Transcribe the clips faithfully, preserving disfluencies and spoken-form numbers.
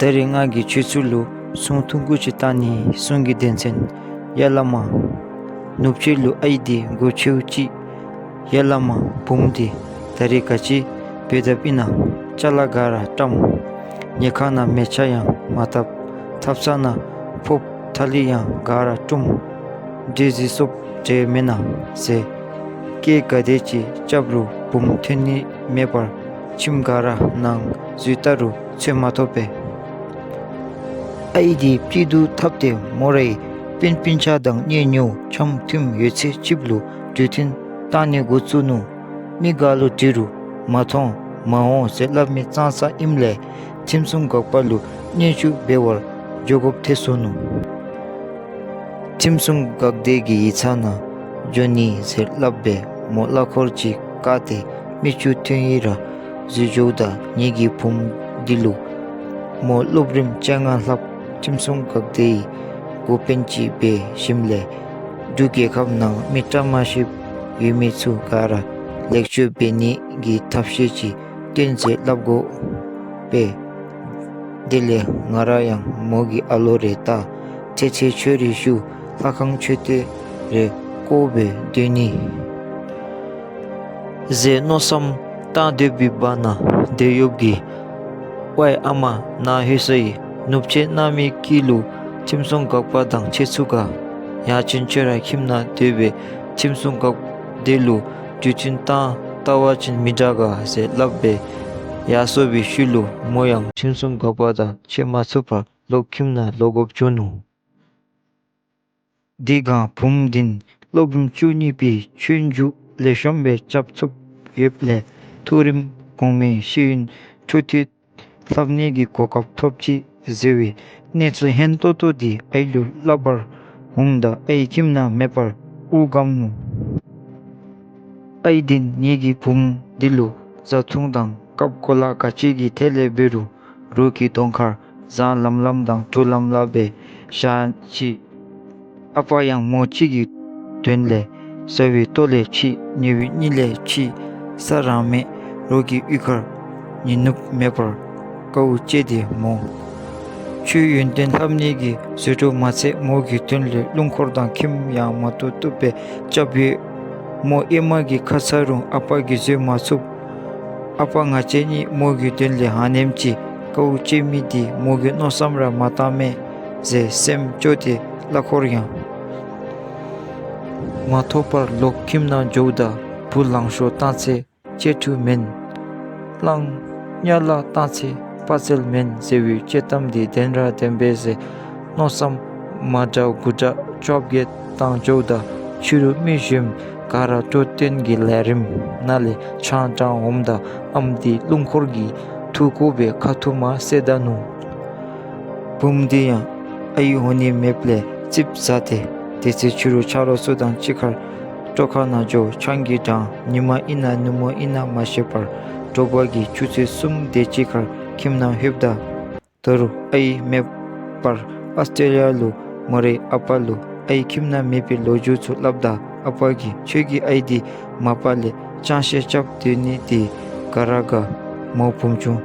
ད་རེས་ང་གིས་ཁྱོད་ཚུ་ལུ་སྲུང་ཐུང་ཀུ་ཅིག་བཏང་ནི། སྲུང་གི་དོན་ཚན། ཡ་བླ་མ། ནུབ་ཕྱེད་ལུ་ཨའི་འདི་མགུ་ཆེཝ་ཅིག། ཡ་བླ་མ། བུམོ་འདི་ད་རེས་ག་ཅི་འབད་དཔ་ཨིན་ན། ཅ་ལ་ག་ར་བཀྲམ། ཉལ་ཁང་ནང་མལ་ཆ་ཡང་མ་བཏབ། ཐབ་ཚང་ནང་ཕོརཔ་ཐ་ལི་ཡང་ག་ར་བཀྲུམ། འདྲེ་ཟེར་སོངམ་འདྲས་མེན་ན་ཟེར་སྐད་ག་དེ་ཅིག་རྐྱབ་རུང་བུམོ་ཐོན་ནི་མེད་པར་ཁྱིམ་ག་ར་ནང་འཛུལ་བལྟ་རུང་འཚོལ་མ་ཐོབ་པས། ཨའི་འདི་སྤྱི་བསྡུ་འཐབ་སྟེ་མོ་རའི་སྤུན་སྤུན་ཆ་དང་གཉེན་ཉེཝ་འཆམ་མཐུནམ་ཡོད་ཚད་ཅིག་ལུ་གྲོས་བསྟུན་བཏང་ནི་འགོ་བཙུགས་ནུག། མི་ག་ལུ་དྲི་རུང་མ་མཐོང་མ་འོང་ཟེར་སླབ་མི་ཙང་ཙ་ཨིནམ་ལས་ཁྲིམས་སྲུང་འགག་པ་ལུ་སྙན་ཞུ་འབད་བར་འགྱོ་དགོཔ་ཐལ་སོ་ནུག། ཁྲིམས་སྲུང་འགག་སྡེ་གི་ཡིག་ཚང་ནང་འགྱོ་ནི་ཟེར་སླབ་སྦེ་མོ་གླ་འཁོར་ཅིག་བཀག་སྟེ་མི་བཅུ་ཐོན་ཡི་ར་འཛུལ་འགྱོཝ་ད་ངེ་གི་བུམོ་འདི་ལུ་མོ་སློབ་རིམ་བཅོ་ལྔ་ལྷགཔ་ཁྲིམས་སྲུང་འགག་སྡེའི་འགོ་དཔོན་ཅིག་འབད་ཞིནམ་ལས་འབྲུག་རྒྱལ་ཁབ་ནང་མི་བཀྲ་མ་ཤིསཔ་ཡོད་མི་ཚུ་ག་ར་ལེགས་བཅོས་འབད་ནི་གི་ཐབས་ཤེས་ཅིག་སྟོན་ཟེར་སླབ་དགོ་པས། དེ་ལས་ང་ར་ཡང་མོ་གི་ཨ་ལོ་རེ་བལྟ། ཚེ་ཚེ་ཆོས་རེ་ཞུ། ལྷ་ཁང་མཆོད་རྟེན་རེ་བསྐོར་སྦེ་སྡོད་ནི་ཟེར་མནོ་བསམ་བཏང་སྡོད་པའི་བར་ན་དེད་གཡོགཔ་གིས་ཝའི་ཨ་མ་ནཱ་ལྷོད་སོ་ཡི། ནུབ་ཕྱེད་གནམ་མེད་དཀྱིལ་ལུ་ཁྲིམས་སྲུང་འགག་པ་དང་ཕྱད་ཚུགས་ག། ཡང་ཅིན་ཁྱོད་ར་ཁྱིམ་ནང་སྡོད་སྦེ་ཁྲིམས་སྲུང་འགག་སྡེ་ལུ་གྲོས་བསྟུན་བཏང་བལྟ་བ་ཅིན་མི་དྲག་ག་ཟེར་སླབ་སྦེ་ཡར་སོ་བའི་ཤུལ་ལུ་མོ་ཡང་ཁྲིམས་སྲུང་འགག་པ་དང་ཕྱད་མ་ཚུགས་པར་ལོག་ཁྱིམ་ནང་ལོག་དགོཔ་བྱུང་ནུག། དེ་སྒང་བུམོ་འདི་སློབ་རིམ་བཅུ་གཉིས་པའི་ཆོས་རྒྱུགས་ལེགས་ཤོམ་སྦེ་རྐྱབ་ཚུགསཔ་ཡོདཔ་ལས་མཐོ་རིམ་གོང་མའི་ཤེས་ཡོན་འཕྲོ་མཐུད་ལྷབ་ནི་གི་གོ་སྐབས་ཐོབ་ཅི་ཟེར་བའི་གནས་ཚུལ་ཧན་ཏོང་ཏོ་འདི་ཨའི་ལུ་སླབ་པར་འོངམ་ད་ཨའི་ཁྱིམ་ནང་མེད་པར་དབུགས་སྒམ་ནུག། ཨའི་འདི་ངེ་གི་བུམོ་འདི་ལུ་བཟའ་འཐུང་དང་བཀབ་གོ་ལ་ག་ཅི་གི་ཐད་ལས་འབད་རུང་རོགས་ཀྱི་གདོང་ཁར་བཟང་ལམ་ལམ་དང་དྲོ་ལམ་ལམ་སྦེ་བཞག་ཅི། ཨ་པ་ཡང་མོ་གཅིག་གི་དོན་ལས་བཟའ་བའི་ལྟོ་ལས་ཕྱི་ཉལ་བའི་གཉིད་ལས་ཕྱི་ས་རང་མེད་རོགས་ཀྱི་གཡུས་ཁར་ཉལ་ནུབ་མེད་པར་དཀའཝ་སྤྱད་དེ་མོ་ཆོས་ཡོན་ཏན་ལྷབ་ནི་གི་བཟོ་འདྲཝ་མ་ཚད་མོ་གི་དོན་ལས་སྣུམ་འཁོར་དང་ཁྱིམ་ཡང་མ་ཐོབ་ཐོབ་སྦེ་རྐྱབ་ཡོད། མོ་ཧེ་མ་གི་ཁ་ཙ་རུང་ཨ་པ་གིས་བཟོད་མ་ཚུགས། ཨ་པ་ང་བཅས་གཉིས་མོ་གི་དོན་ལས་ཨ་ནེམ་ཅིག་དཀའཝ་སྤྱད་མི་འདི་མོ་གིས་མནོ་བསམ་ར་མ་བཏང་མས་ཟེར་སེམས་སྐྱོ་སྟེ་གླ་འཁོར་ཡང་མ་ཐོབ་པར་ལོག་ཁྱིམ་ནང་འགྱོཝ་ད་བུ་ལང་ཤོར་བཏང་ཚེ་གཅེས་ཕྲུག་མེན། གླང་གཉའ་ལ་བཏང་ཚེ་དཔའ་རྩལ་མེན་ཟེར་བའི་དཔྱེ་གཏམ་འདི་བདེན་ར་བདེན་པས་ཟེར་མནོ་བསམ་མ་དྲག་དགུ་དྲག་བཅོ་བརྒྱད་བཏང་འགྱོཝ་ད་ཕྱི་རུ་མི་གཞོནམ་ག་ར་སྤྲོ་སྟོན་གྱི་ལས་རིམ་ནང་ལས་ཆང་འཐུང་འོངམ་ད་ཨམ་འདི་སྣུམ་འཁོར་གྱིས་འཐུ་བཀོ་སྦེ་ཁ་ཐུག་མར་བསད་ད་ནུག། བུམོ་འདི་ཡང་ཨའི་འོང་ནི་མེདཔ་ལས་ཙིགཔ་ཟ་སྟེ་དེ་ཚེ་ཕྱི་རུ་ཆ་རོགས་ཚུ་དང་གཅིག་ཁར་སྤྲོ་ཁང་ནང་འགྱོ། ཆང་གིས་འགྲངས། ཉིན་མ་ཨིན་ན་ནུབ་མོ་ཨིན་ན་མ་ཤེས་པར་དྲོ་པ་གི་ཆུ་ཚོད་གསུམ་དེ་ཅིག་ཁར་ཁྱིམ་ནང་ལྷོདཔ་ད་ད་རུང་ཨའི་མེད་པར་ཨཱོས་ཊེ་ལི་ཡ་ལུ་མོ་རའི་ཨ་པ་ལུ་ཨའི་ཁྱིམ་ནང་མེད་པའི་ལོ་རྒྱུས་ཚུ་སླབ་ད་ཨ་པ་གིས་ཁྱོད་ཀྱི་ཨའི་འདི་མ་པ་ལས་ཅང་ཤེས་རྐྱབ་སྡོད་ནི་འདི་ག་ར་ག་མོ་བུམོ་ཆུང་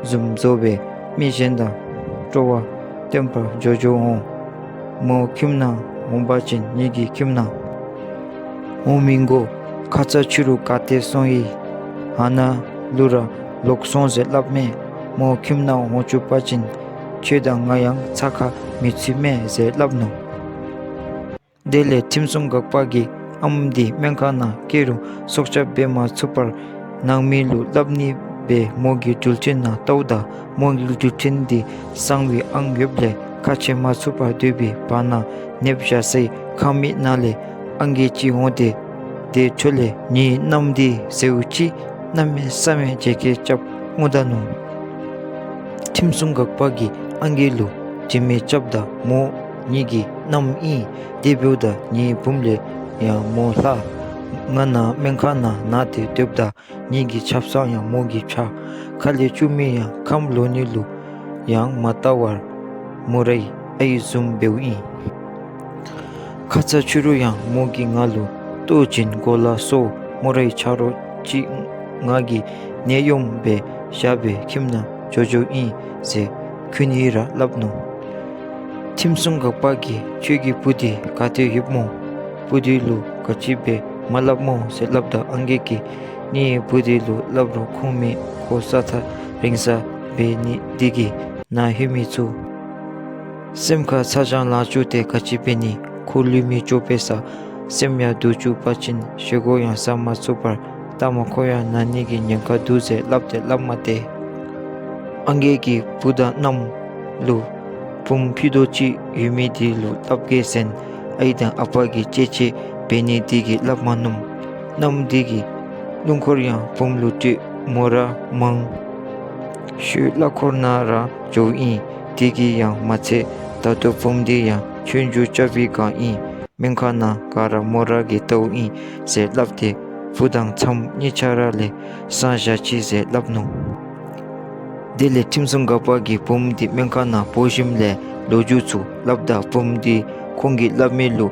བཟུམ་བཟོ་སྦེ་མི་གཞན་དང་སྤྲོ་བ་སྟོན་པར་འགྱོ་འགྱོ་འོང་། མོ་ཁྱིམ་ནང་འོང་པ་ཅིན་ངེ་གི་ཁྱིམ་ནང་འོང་མི་དགོ། ཁ་ཙ་ཕྱི་རུ་ག་ཏེ་སོང་ཡི། ཨ་ནཱ་ལུ་ར་ལོག་སོང་ཟེར་སླབ་མས། མོ་ཁྱིམ་ནང་འོང་བཅུག་པ་ཅིན་ཁྱོད་དང་ང་ཡང་ཚ་ཁ་མི་ཚུད་མས་ཟེར་སླབ་ནུག། དེ་ལས་ཁྲིམས་སྲུང་འགག་པ་གིས་ཨམ་འདི་སྨན་ཁང་ནང་བསྐྱལ་རུང་སྲོག་སྐྱབས་འབད་མ་ཚུགས་པར་ནང་མི་ལུ་སླབ་ནི་སྦེ་མོ་གི་འགྲུལ་འཕྲིན་ནང་བལྟཝ་ད་མོ་གི་འགྲུལ་འཕྲིན་འདི་གསང་བའི་ཨང་ཡོདཔ་ལས་ཁ་ཕྱེ་མ་ཚུགས་པར་སྡོད་པའི་བར་ན་ནདཔ་བཞག་སའི་ཁང་མིག་ནང་ལས་ཨང་རྒས་ཅིག་འོང་སྟེ་དེ་འཕྲོ་ལས་ངེའི་མནའམ་འདི་ཟེརཝ་ཅིག་གནམ་མེད་ས་མེད་བརྗེད་སྐྱེལ་རྐྱབ་འོང་ད་ནུག། ཁྲིམས་སྲུང་འགག་པ་གིས་ཨང་རྒས་ལུ་དྲི་མེད་རྐྱབ་ད་མོ་ངེ་གི་མནའམ་ཨིན། དེ་འབདཝ་ད་ངེའི་བུམོ་ལས་ཡང་མོ་ལྷག། ང་ནཱ་སྨན་ཁང་ནང་ན་སྟེ་སྡོདཔ་ད་ངེ་གི་ཆབ་གསང་ཡང་མོ་གིས་འཕྱག། ཁ་ལས་སྐྱུག་མི་ཡང་ཁམས་ལོག་ནི་ལུ་ཡང་མ་བལྟ་བར་མོ་རའི་ཨའི་བཟུམ་འབདཝ་ཨིན། ཁ་ཙ་ཕྱི་རུ་ཡང་མོ་གིས་ང་ལུ་ལྟོ་བྱིན་གོ་ལ་གསོལ། མོ་རའི་ཆ་རོགས་ཅིག་ང་གིས་ནད་གཡོགཔ་སྦེ་བཞག་སྦེ་ཁྱིམ་ནང་འགྱོ་འགྱོཝ་ཨིན་ཟེར་ ཁུངས་ཡང་ར་སླབ་ནུག། ཁྲིམས་སྲུང་འགག་པ་གིས་ཁྱོད་ཀྱི་བུ་འདི་ག་ཏེ་ཡོདཔ་སྨོ། བུ་འདི་ལུ་ག་ཅི་འབད་མ་སླབ་སྨོ་ཟེར་སླབ་ད་ཨང་རྒས་ཀྱིས་ངེའི་བུ་འདི་ལུ་སླབ་རུང་ཁུངས་མེད། ཁོ་ས་ཐག་རིང་ས་འབད་ནི་འདི་གིས་ནཱ་ལྷོད་མི་ཚུགས། སེམས་ཁར་ཚ་གྱང་ལང་བཅུག་སྟེ་ག་ཅི་འབད་ནི། ཁོ་ལུས་མི་ལྕོགས་པས་ས། སེམས་ཡང་སྡུག་བཅུག་པ་ཅིན་བཞེས་སྒོ་ཡང་ཟ་མ་ཚུགས་པར་ལྟ་མ་ཁོ་ཡང་ན་ནི་གི་ཉེན་ཁ་འདུག་ཟེར་སླབ་སྟེ་སླབ་མ་སྟེར། ཨང་རྒས་ཀྱིས་བུ་དང་མནའམ་ལུ་བུམོ་ཕྱི་དོ་ཅིག་ཡོད་མི་འདི་ལུ་སླབ་གེ་ཟེར་ན་ཨའི་དང་ཨ་པ་གིས་གཅེས་གཅེས་འབད་ནི་འདི་གིས་སླབ་མ་ནུམ། མནའམ་འདི་གིས་སྣུམ་འཁོར་ཡང་བུམོ་ལུ་སྤྲོད། མོ་ར་མང་ཤོས་གླ་འཁོར་ནང་ར་འགྱོཝ་ཨིན། དེ་གིས་ཡང་མ་ཚད་ད་ལྟོ་བུམོ་འདི་ཡང་ཆོས་རྒྱུགས་རྐྱབ་པའི་སྒང་ཨིན། སྨན་ཁང་ནང་ག་ར་མོ་ར་གིས་བལྟཝ་ཨིན་ཟེར་སླབ་སྟེ་བུ་དང་མཚམས་གཉིས་ཆ་ར་ལས་གསང་བཞག་ཅིག་ཟེར་སླབ་ནུག། དེ་ལས་ཁྲིམས་སྲུང་འགག་པ་གིས་བུམོ་འདི་སྨན་ཁང་ནང་འབོ་ཞིནམ་ལས་ལོ་རྒྱུས་ཚུ་སླབ་ད་བུམོ་འདི་ཁོང་གིས་སླབ་མི་ལུ་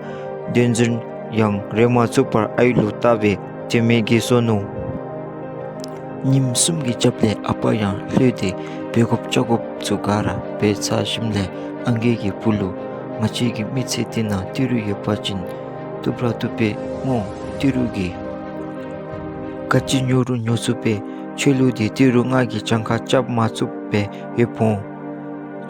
བདེན་འཛིན་ཡང་རེ་མ་ཚུགས་པར་ཨའི་ལུ་བལྟ་སྦེ་དྲན་མེད་ཀྱིས་སོ་ནུག། ཉིནམ་གསུམ་གྱི་རྒྱབ་ལས་ཨ་པ་ཡང་ལྷོད་དེ་འབད་དགོཔ་བྱ་དགོཔ་ཚུ་ག་ར་འབད་ཚར་ཞིནམ་ལས་ཨང་རྒས་ཀྱིས་བུ་ལུ་ང་བཅས་ཀྱི་མི་ཚེ་འདི་ནང་ཏི་རུ་ཡོད་པ་ཅིན་བཏུབ་ར་བཏུབ་པས་སྨོ། ཏི་རུ་གིས་ག་ཅི་ཉོ་རུང་ཉོ་ཚུགས་པས། ཁྱོད་ལུ་འདི་ཏི་རུ་ང་གིས་གྱངས་ཁ་རྐྱབ་མ་ཚུགས་པས་ཡོདཔ་འོང་།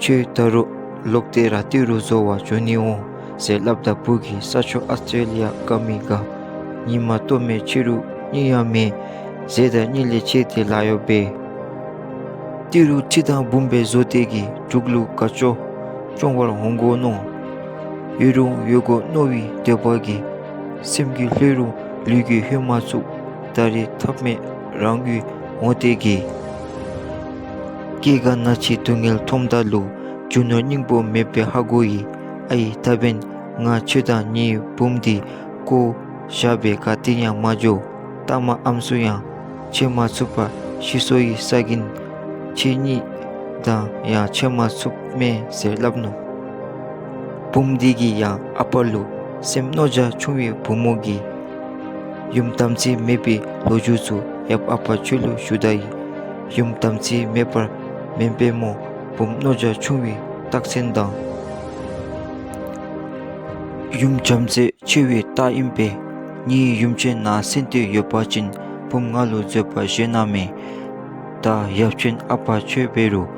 ཁྱོད་ད་རུང་ལོག་སྟེ་ར་ཏི་རུ་བཟོ་བར་འགྱོ་ནི་འོང་ཟེར་སླབ་ད་བུ་གིས་ས་ཕྱོགས་ཨཱོས་ཊེ་ལི་ཡ་དགའ་མི་དགའ། ཉིན་མ་ལྟོ་མེད་ཕྱི་རུ་གཉིད་ཡང་མེད། ཟས་དང་གཉིད་ལས་ཆད་དེ་ལཱ་གཡོག་འབད། ཏི་རུ་ཁྲི་དང་འབུམ་སྦེ་བཟོ་སྟེ་གིས་འབྲུག་ལུ་དགའ་སྐྱིད་སྐྱོང་བར་འོང་དགོ་མནོ། ཡོད་རུང་ཡོད་དགོ་མནོ་བའི་འདོད་པ་གིས་སེམས་ཀྱིས་ལྷོད་རུང་ལུས་ཀྱིས་ལྷོད་མ་ཚུགས། ད་རེས་ཐབས་མེད་རང་གི་འོང་སྟེ་གིས་སྐྱེ་རྒ་ན་འཆི་སྡུག་བསྔལ་མཐོངམ་ད་ལུ་རྒྱུ་ནོར་སྙིང་པོ་མེདཔ་སྦེ་ཧ་གོ་ཡི། ཨའི་ད་འབདན་ང་ཁྱོད་དང་ངེའི་བུམོ་འདི་བཀོ་བཞག་སྦེ་ག་ཏེ་ཡང་མ་འགྱོ། ལྟག་མ་ཨམ་སྲུ་ཡང་ཁྱེར་མ་ཚུགས་པར་ཤི་སོ་ཡི་ས་གིན་ཁྱེད་གཉིས་དང་ཡང་ཁྱེར་མ་ཚུགསཔ་མས་ཟེར་སླབ་ནུག། བུམོ་འདི་གིས་ཡང་ཨ་པ་ལུ་སེམས་མནོ་རྒྱ་ཆུང་བའི་བུ་མོ་གིས་ཡུམ་དམ་ཚིག་མེད་པའི་ལོ་རྒྱུས་ཚུ་ཡབ་ཨ་པ་ཁྱོད་ལུ་ཞུ་ད་ཡི། ཡུམ་དམ་ཚིག་མེད་པར་མེན་པས་སྨོ། བུམོ་མནོ་རྒྱ་ཆུང་བའི་རྟགས་མཚན་དང་ཡུམ་བྱམས་བརྩེ་ཆེ་བའི་རྟགས་ཨིན་པས། ངེའི་ཡུམ་ཆེན་ནཱ་གསན་ཏེ་ཡོད་པ་ཅིན་བུམོ་ང་ལུ་བཟོད་པ་བཞེས་གནང་མས། ད་ཡབ་ཆེན་ཨ་པ་ཁྱོད་འབད་རུང་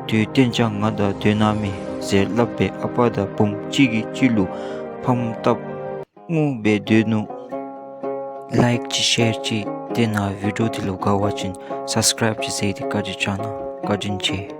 དུས་གཏན་ཅང་ང་དང་སྡོད་གནང་མས་ཟེར་སླབ་སྦེ་ཨ་པ་དང་བུམོ་གཅིག་གིས་གཅིག་ལུ་ཕམ་བཏབ་ངུ་སྦེ་སྡོད་ནུག། ལའིཀ་ཅིག་ཤེར་ཅིག་དེ་ནང་བི་ཌིའོ་འདི་ལུ་དགའ་བ་ཅིན་སབ་སི་ཀརའིབ་ཅིག་མཛད་དེ་བཀའ་དྲིན་བསྐྱང་གནང་། བཀའ་དྲིན་ཆེ།